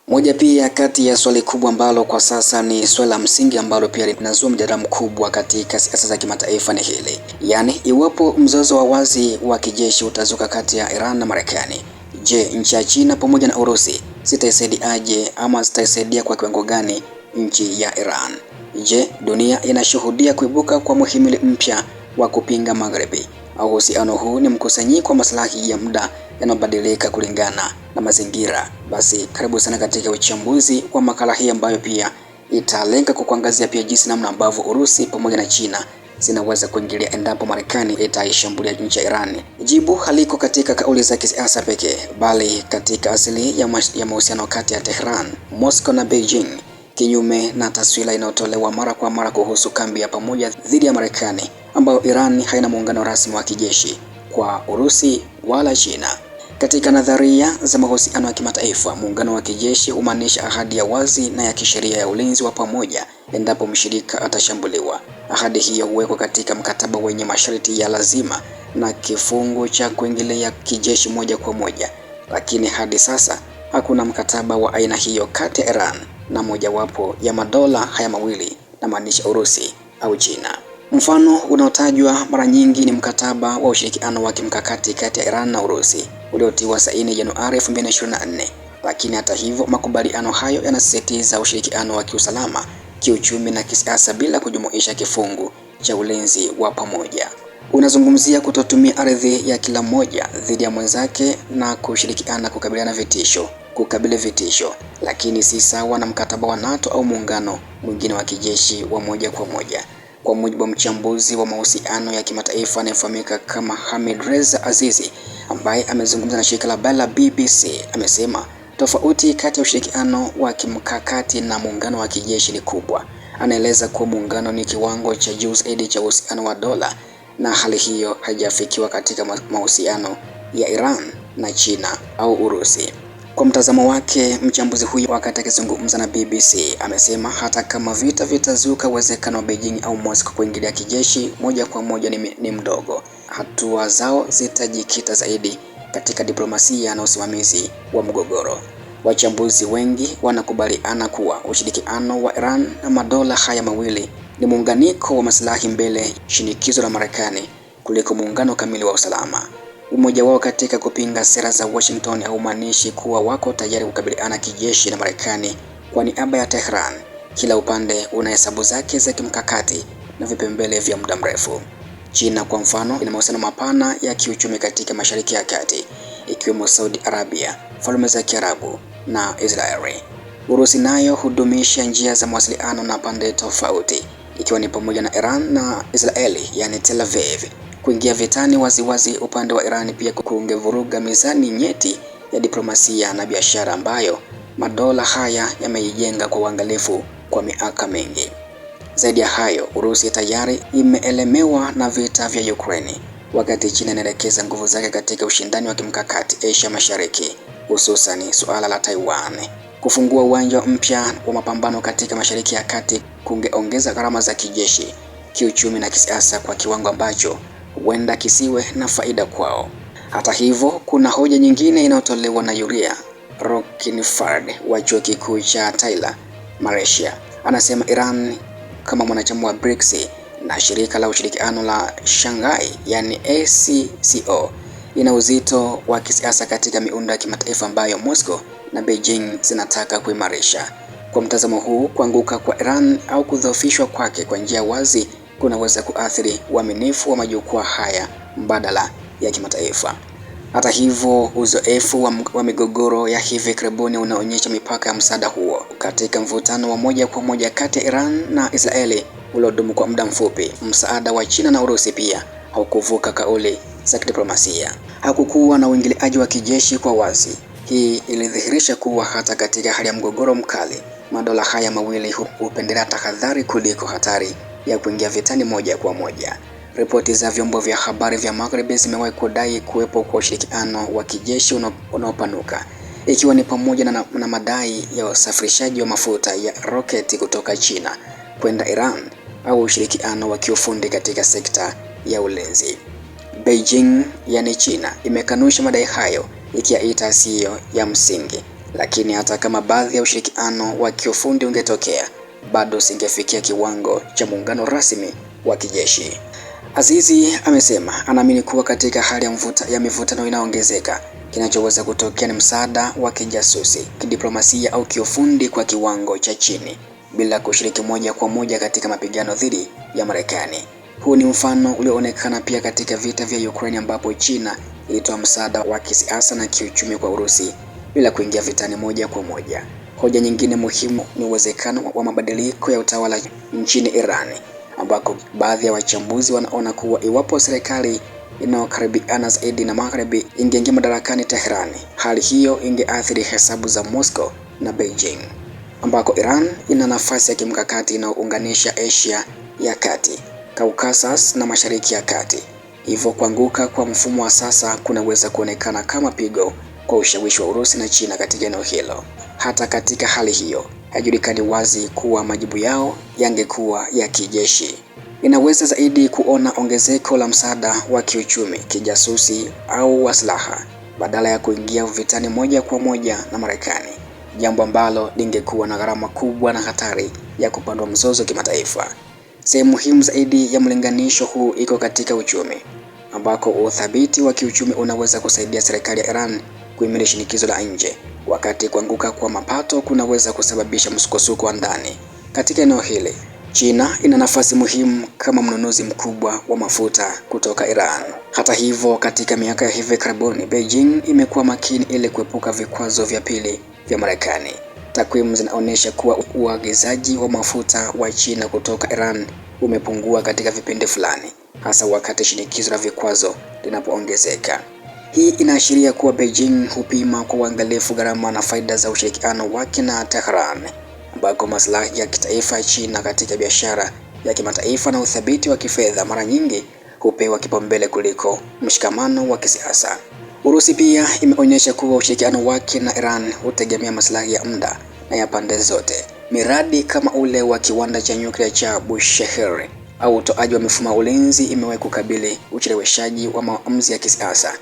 Moja pia kati ya swali kubwa ambalo kwa sasa ni swali la msingi ambalo pia linazua mjadala mkubwa katika siasa za kimataifa ni hili, yaani iwapo mzozo wa wazi wa kijeshi utazuka kati ya Iran na Marekani, je, nchi ya China pamoja na Urusi zitaisaidiaje ama zitaisaidia kwa kiwango gani nchi ya Iran? Je, dunia inashuhudia kuibuka kwa muhimili mpya wa kupinga Magharibi au uhusiano huu ni mkusanyiko wa maslahi ya muda yanayobadilika kulingana na mazingira? Basi karibu sana katika uchambuzi wa makala hii ambayo pia italenga kukuangazia pia jinsi namna ambavyo Urusi pamoja na China zinaweza kuingilia endapo Marekani itaishambulia nchi ya Iran. Jibu haliko katika kauli za kisiasa pekee, bali katika asili ya mahusiano kati ya Tehran, Moscow na Beijing. Kinyume na taswira inayotolewa mara kwa mara kuhusu kambi ya pamoja dhidi ya Marekani, ambayo Iran haina muungano rasmi wa kijeshi kwa Urusi wala China. Katika nadharia za mahusiano ya kimataifa, muungano wa kijeshi humaanisha ahadi ya wazi na ya kisheria ya ulinzi wa pamoja endapo mshirika atashambuliwa. Ahadi hiyo huwekwa katika mkataba wenye masharti ya lazima na kifungu cha kuingilia kijeshi moja kwa moja. Lakini hadi sasa hakuna mkataba wa aina hiyo kati ya Iran na mojawapo ya madola haya mawili, namaanisha Urusi au China. Mfano unaotajwa mara nyingi ni mkataba wa ushirikiano wa kimkakati kati ya Iran na Urusi uliotiwa saini Januari 2024. Lakini hata hivyo, makubaliano hayo yanasisitiza ushirikiano wa kiusalama, kiuchumi na kisiasa bila kujumuisha kifungu cha ulinzi wa pamoja. Unazungumzia kutotumia ardhi ya kila mmoja dhidi ya mwenzake na kushirikiana kukabiliana vitisho kukabili vitisho, lakini si sawa na mkataba wa NATO au muungano mwingine wa kijeshi wa moja kwa moja. Kwa mujibu wa mchambuzi wa mahusiano ya kimataifa anayefahamika kama Hamid Reza Azizi ambaye amezungumza na shirika la habari la BBC, amesema tofauti kati ya ushirikiano wa kimkakati na muungano wa kijeshi ni kubwa. Anaeleza kuwa muungano ni kiwango cha juu zaidi cha uhusiano wa dola na hali hiyo haijafikiwa katika mahusiano ya Iran na China au Urusi. Kwa mtazamo wake, mchambuzi huyo wakati akizungumza na BBC amesema hata kama vita vitazuka, uwezekano wa Beijing au Moscow kuingilia kijeshi moja kwa moja ni mdogo. Hatua zao zitajikita zaidi katika diplomasia na usimamizi wa mgogoro. Wachambuzi wengi wanakubaliana kuwa ushirikiano wa Iran na madola haya mawili ni muunganiko wa maslahi mbele shinikizo la Marekani kuliko muungano kamili wa usalama. Umoja wao katika kupinga sera za Washington haumaanishi kuwa wako tayari kukabiliana kijeshi na Marekani kwa niaba ya Tehran. Kila upande una hesabu zake za kimkakati na vipaumbele vya muda mrefu. China kwa mfano, ina mahusiano mapana ya kiuchumi katika Mashariki ya Kati, ikiwemo Saudi Arabia, Falme za Kiarabu na Israeli. Urusi nayo hudumisha njia za mawasiliano na pande tofauti, ikiwa ni pamoja na Iran na Israeli, yani Tel Aviv. Kuingia vitani waziwazi upande wa Iran pia kungevuruga mizani nyeti ya diplomasia na biashara ambayo madola haya yameijenga kwa uangalifu kwa miaka mingi. Zaidi ya hayo, Urusi tayari imeelemewa na vita vya Ukraine, wakati China inaelekeza nguvu zake katika ushindani wa kimkakati Asia Mashariki, hususani suala la Taiwan. Kufungua uwanja mpya wa mapambano katika Mashariki ya Kati kungeongeza gharama za kijeshi, kiuchumi na kisiasa kwa kiwango ambacho huenda kisiwe na faida kwao. Hata hivyo, kuna hoja nyingine inayotolewa na Yuria Rokinfard wa chuo kikuu cha Tyler, Malaysia. Anasema Iran kama mwanachama wa BRICS na shirika la ushirikiano la Shanghai yani ACCO ina uzito wa kisiasa katika miundo ya kimataifa ambayo Moscow na Beijing zinataka kuimarisha. Kwa mtazamo huu, kuanguka kwa Iran au kudhoofishwa kwake kwa njia wazi kunaweza kuathiri uaminifu wa majukwaa haya mbadala ya kimataifa. Hata hivyo, uzoefu wa migogoro ya hivi karibuni unaonyesha mipaka ya msaada huo. Katika mvutano wa moja kwa moja kati ya Iran na Israeli uliodumu kwa muda mfupi, msaada wa China na Urusi pia haukuvuka kauli za kidiplomasia. Hakukuwa na uingiliaji wa kijeshi kwa wazi. Hii ilidhihirisha kuwa hata katika hali ya mgogoro mkali, madola haya mawili hupendelea tahadhari kuliko hatari ya kuingia vitani moja kwa moja. Ripoti za vyombo vya habari vya Magharibi zimewahi kudai kuwepo kwa ushirikiano wa kijeshi unaopanuka, ikiwa ni pamoja na madai ya usafirishaji wa mafuta ya roketi kutoka China kwenda Iran au ushirikiano wa kiufundi katika sekta ya ulinzi. Beijing, yani China, imekanusha madai hayo ikiyaita siyo ya msingi. Lakini hata kama baadhi ya ushirikiano wa kiufundi ungetokea, bado usingefikia kiwango cha muungano rasmi wa kijeshi. Azizi amesema anaamini kuwa katika hali ya mivutano inayoongezeka, kinachoweza kutokea ni msaada wa kijasusi, kidiplomasia au kiufundi kwa kiwango cha chini, bila kushiriki moja kwa moja katika mapigano dhidi ya Marekani. Huu ni mfano ulioonekana pia katika vita vya Ukraine ambapo China ilitoa msaada wa kisiasa na kiuchumi kwa Urusi bila kuingia vitani moja kwa moja. Hoja nyingine muhimu ni uwezekano wa mabadiliko ya utawala nchini Iran, ambako baadhi ya wachambuzi wanaona kuwa iwapo serikali inayokaribiana zaidi na Magharibi ingeingia madarakani Tehran, hali hiyo ingeathiri hesabu za Moscow na Beijing, ambako Iran ina nafasi ya kimkakati inayounganisha Asia ya Kati, Caucasus na Mashariki ya Kati. Hivyo kuanguka kwa mfumo wa sasa kunaweza kuonekana kama pigo kwa ushawishi wa Urusi na China katika eneo hilo. Hata katika hali hiyo, haijulikani wazi kuwa majibu yao yangekuwa ya kijeshi. Inaweza zaidi kuona ongezeko la msaada wa kiuchumi, kijasusi au wa silaha badala ya kuingia vitani moja kwa moja na Marekani, jambo ambalo lingekuwa na gharama kubwa na hatari ya kupandwa mzozo kimataifa. Sehemu muhimu zaidi ya mlinganisho huu iko katika uchumi, ambako uthabiti wa kiuchumi unaweza kusaidia serikali ya Iran kuhimili shinikizo la nje, wakati kuanguka kwa mapato kunaweza kusababisha msukosuko wa ndani. Katika eneo hili, China ina nafasi muhimu kama mnunuzi mkubwa wa mafuta kutoka Iran. Hata hivyo, katika miaka ya hivi karibuni, Beijing imekuwa makini ili kuepuka vikwazo vya pili vya Marekani. Takwimu zinaonyesha kuwa uagizaji wa mafuta wa China kutoka Iran umepungua katika vipindi fulani, hasa wakati shinikizo la vikwazo linapoongezeka. Hii inaashiria kuwa Beijing hupima kwa uangalifu gharama na faida za ushirikiano wake na Tehran, ambako maslahi ya kitaifa ya China katika biashara ya kimataifa na uthabiti wa kifedha mara nyingi hupewa kipaumbele kuliko mshikamano wa kisiasa. Urusi pia imeonyesha kuwa ushirikiano wake na Iran hutegemea maslahi ya muda na ya pande zote. Miradi kama ule wa kiwanda cha nyuklia cha Bushehr au utoaji wa mifumo ya ulinzi imewahi kukabili ucheleweshaji wa maamuzi ya kisiasa.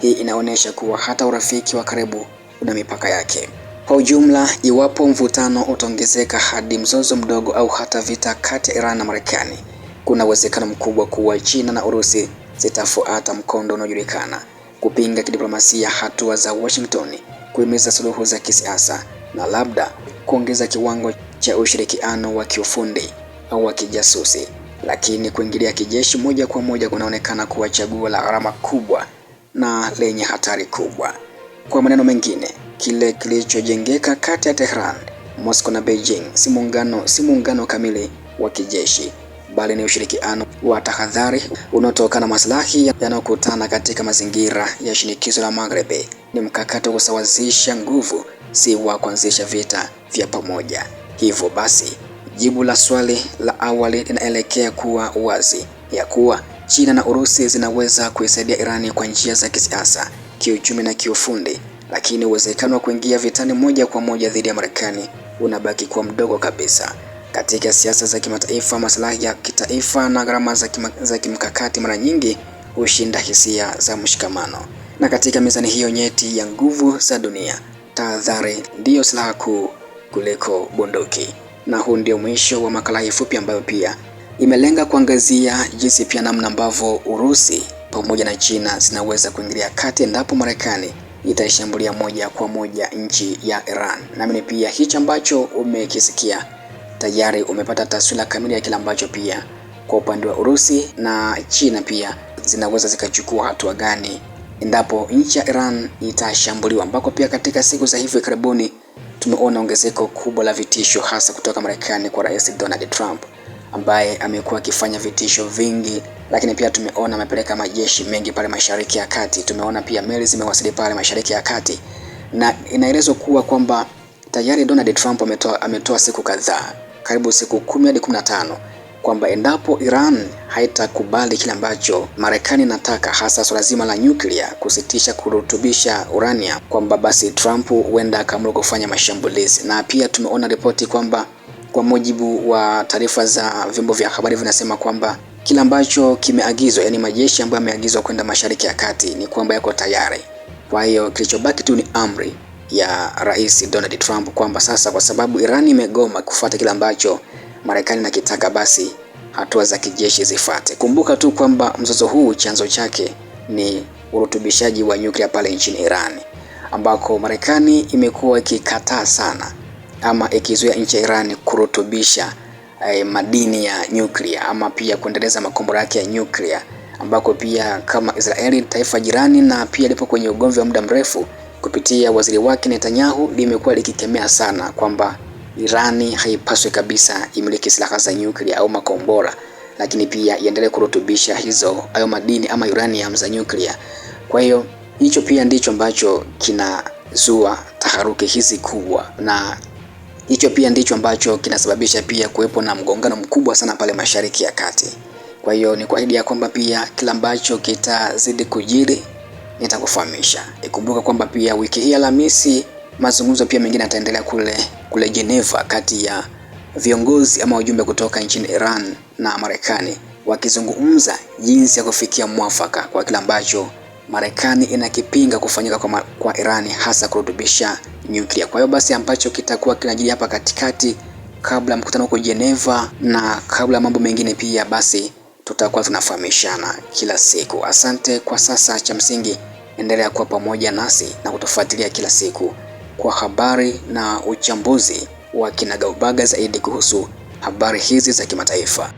Hii inaonyesha kuwa hata urafiki wa karibu una mipaka yake. Kwa ujumla, iwapo mvutano utaongezeka hadi mzozo mdogo au hata vita kati ya Iran na Marekani, kuna uwezekano mkubwa kuwa China na Urusi zitafuata mkondo unaojulikana: kupinga kidiplomasia hatua za Washington, kuhimiza suluhu za kisiasa na labda kuongeza kiwango cha ushirikiano wa kiufundi au wa kijasusi. Lakini kuingilia kijeshi moja kwa moja kunaonekana kuwa chaguo la gharama kubwa na lenye hatari kubwa. Kwa maneno mengine, kile kilichojengeka kati ya Tehran, Moscow na Beijing si muungano kamili wa kijeshi, bali ni ushirikiano wa tahadhari unaotokana na maslahi yanayokutana katika mazingira ya shinikizo la Magharibi. Ni mkakati wa kusawazisha nguvu, si wa kuanzisha vita vya pamoja. Hivyo basi, jibu la swali la awali linaelekea kuwa wazi ya kuwa China na Urusi zinaweza kuisaidia Irani kwa njia za kisiasa, kiuchumi na kiufundi, lakini uwezekano wa kuingia vitani moja kwa moja dhidi ya Marekani unabaki kuwa mdogo kabisa. Katika siasa za kimataifa, maslahi ya kitaifa na gharama za kimkakati mara nyingi hushinda hisia za mshikamano. Na katika mizani hiyo nyeti ya nguvu za dunia, tahadhari ndiyo silaha kuu kuliko bunduki. Na huu ndio mwisho wa makala hii fupi ambayo pia imelenga kuangazia jinsi pia namna ambavyo Urusi pamoja na China zinaweza kuingilia kati endapo Marekani itaishambulia moja kwa moja nchi ya Iran. Naamini pia hicho ambacho umekisikia tayari umepata taswira kamili ya kile ambacho pia kwa upande wa Urusi na China pia zinaweza zikachukua hatua gani endapo nchi ya Iran itashambuliwa, ambako pia katika siku za hivi karibuni tumeona ongezeko kubwa la vitisho hasa kutoka Marekani kwa Rais Donald Trump ambaye amekuwa akifanya vitisho vingi, lakini pia tumeona amepeleka majeshi mengi pale Mashariki ya Kati. Tumeona pia meli zimewasili pale Mashariki ya Kati, na inaelezwa kuwa kwamba tayari Donald Trump ametoa siku kadhaa, karibu siku 10 hadi 15 kwamba endapo Iran haitakubali kile ambacho Marekani inataka, hasa suala zima la nyuklia, kusitisha kurutubisha urania, kwamba basi Trump huenda akaamua kufanya mashambulizi. Na pia tumeona ripoti kwamba kwa mujibu wa taarifa za vyombo vya habari vinasema kwamba kila ambacho kimeagizwa, yani majeshi ambayo yameagizwa kwenda Mashariki ya Kati ni kwamba yako tayari. Kwa hiyo kilichobaki tu ni amri ya Rais Donald Trump kwamba sasa kwa sababu Iran imegoma kufuata kile ambacho Marekani nakitaka, basi hatua za kijeshi zifate. Kumbuka tu kwamba mzozo huu chanzo chake ni urutubishaji wa nyuklia pale nchini Iran, ambako Marekani imekuwa ikikataa sana ama ikizuia nchi ya Iran kurutubisha madini ya nyuklia ama pia kuendeleza makombora yake ya nyuklia, ambako pia kama Israeli taifa jirani na pia lipo kwenye ugomvi wa muda mrefu kupitia waziri wake Netanyahu limekuwa likikemea sana kwamba Irani haipaswi kabisa imiliki silaha za nyuklia au makombora, lakini pia iendelee kurutubisha hizo hayo madini ama uranium za nyuklia. Kwa hiyo hicho pia ndicho ambacho kinazua taharuki hizi kubwa, na hicho pia ndicho ambacho kinasababisha pia kuwepo na mgongano mkubwa sana pale Mashariki ya Kati. Kwa hiyo ni kuahidi ya kwamba pia kila ambacho kitazidi kujiri nitakufahamisha. Ikumbuka kwamba pia wiki hii Alhamisi mazungumzo pia mengine yataendelea kule Geneva kati ya viongozi ama wajumbe kutoka nchini Iran na Marekani wakizungumza jinsi ya kufikia mwafaka kwa kile ambacho Marekani inakipinga kufanyika kwa Irani hasa kurutubisha nyuklia. Kwa hiyo basi ambacho kitakuwa kinajiri hapa katikati kabla mkutano huko Geneva na kabla mambo mengine pia, basi tutakuwa tunafahamishana kila siku. Asante kwa sasa, cha msingi endelea kuwa pamoja nasi na kutufuatilia kila siku kwa habari na uchambuzi wa kinagaubaga zaidi kuhusu habari hizi za kimataifa.